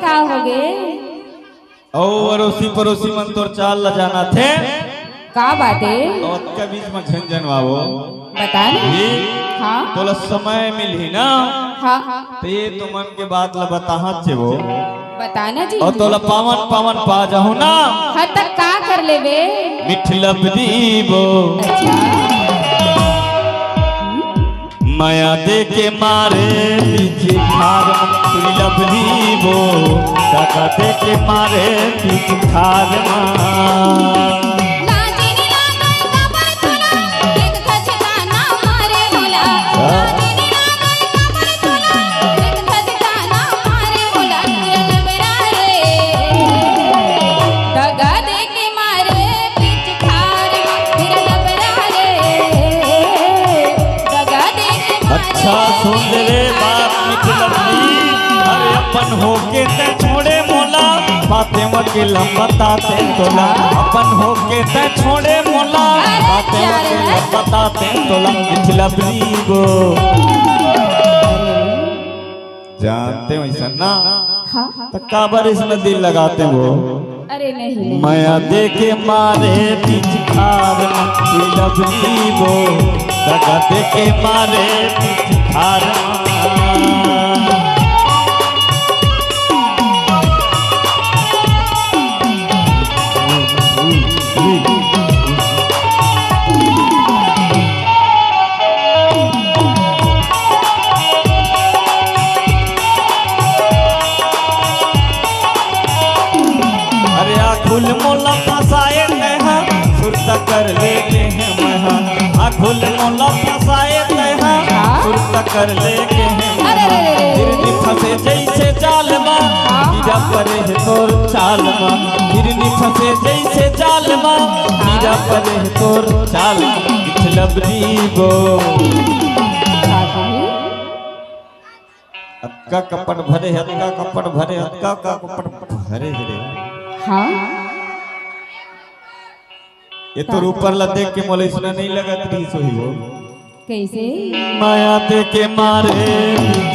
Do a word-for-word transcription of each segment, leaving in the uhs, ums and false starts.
का होगे? अउ अरोसी परोसी मन तोर चाल ल जानथे। का बात हे? अउ अतका बीच म झन जनवावो। बता ना। ये हाँ। तोला समय मिलही ना, हाँ। त ये तुमन के बात ल बताहत जेबो। बता ना जी। अउ तोला पावन पावन पा जाहूं ना। हाँ, त का कर लेबे? मिठ लबरी बो। अच्छा। मया दे के मारे पीछे खार म तुरी लबरी बो, दगा दे के मारे पीछे खार म। लाजे नी लागय काबर तोला, एक धचका ना मारे मोला। हाँ। लाजे नी लागय काबर तोला, एक धचका ना मारे मोला। तेरा लबरा रे, दगा दे के मारे पिचकार, तेरा लबरा रे, दगा दे के मारे। अच्छा सुन रे बात मिठ लबरी, अरे अपन होके तैं छोड़े मोला, बातें म के लंबा ताते तोला, अपन होके तैं छोड़े मोला, अरे बातें म के लंबा ताते तोला, मिठ लबरी बो। जानते हो ऐसा ना? हाँ। त काबर इसमें दिल लगाते हो? अरे नहीं, नहीं। मया दे के मारे पिचकार म तुरी लबरी बो, दगा दे के मारे पिचकार म। अरे आखुल मोला फसाए तैं हा, सुरता कर लेके हे मैं हा। आखुल मोला फसाए तैं हा, हाँ? सुरता कर लेके हे मैं हा। अरे, अरे, अरे, अरे। हिरनी फंसे जैसे जाल मा, हाँ, कीड़ा हाँ। परे हे तोर चाल मा। हिरनी फंसे जैसे जाल मा, हाँ। कीड़ा परे हे तोर चाल मा। मिठ लबरी बो। हाँ, हाँ। अतका कपट भरे हे, अतका कपट भरे, अतका का कपट भरे हे रे। हाँ। ये तो ऊपर ला देख के मोला इसना नहीं लगत रहिस होही वो। कैसे? मया दे के मारे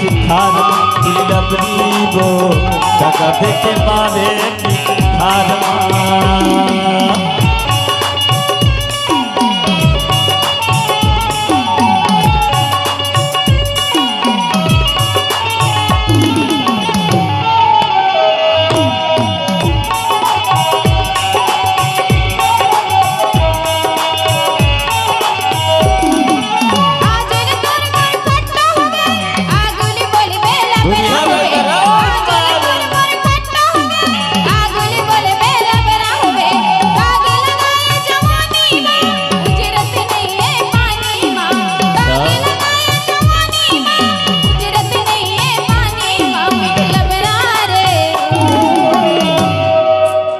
चिखार म तुरी लबरी बो, दगा दे के मारे चिखार म।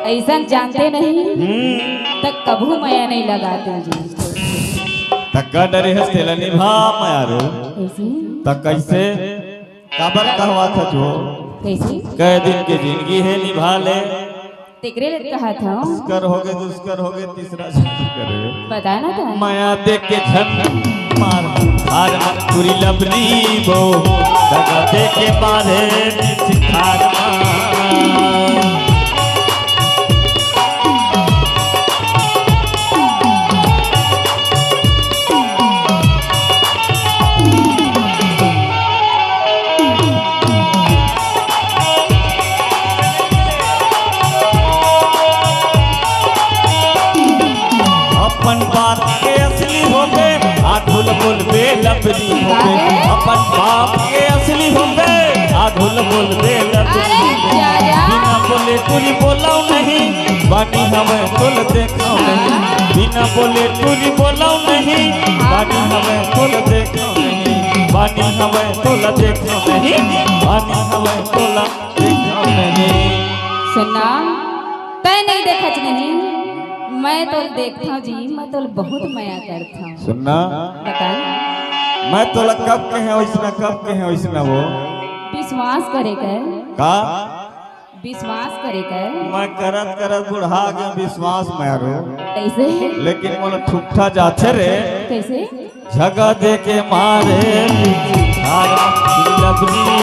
अइसन जानते नहीं, हम्म। त कभू मया नहीं लगाते जी। त का डरे हस तेला निभा मया रो। कैसे? त कैसे? काबर कहवाथस वो? कैसे? कै दिन के जिंदगी हे, निभा ले। तेकरे ले कहत हंव। दुष्कर होगे, दुष्कर होगे, तीसरा झन करे। बता ना त। मया दे के झन मार, हार मार, तुरी लबरी बो, दगा दे के मारे चिखार म। अपन बाप के असली होबे, आघू ल बोलबे लबरी होबे। अपन बाप के असली होबे, आघू ल बोलबे लबरी होबे। बिना बोले टूरी बोलव नहीं, बानी हवय तोला देखव नहीं। बिना बोले टूरी बोलव नहीं, बानी हवय तोला देखव नहीं। बानी हवय तोला देखव नहीं, बानी हवय तोला देखव नहीं। सुनना, तैं नहीं देखच नहीं, मैं तोला देखथंव जी, मैं तोला बहुत मया करथंव। सुनना, बता। मैं तोला कब कहे वैसना, कब कहे वैसना वो? विश्वास करे कर। का? विश्वास करे कर। मैं करत करत बुढ़ा गे विश्वास मारो। कैसे? लेकिन मोला ठुकठा जाथे रे। कैसे? झगा दे के मारे, लबरी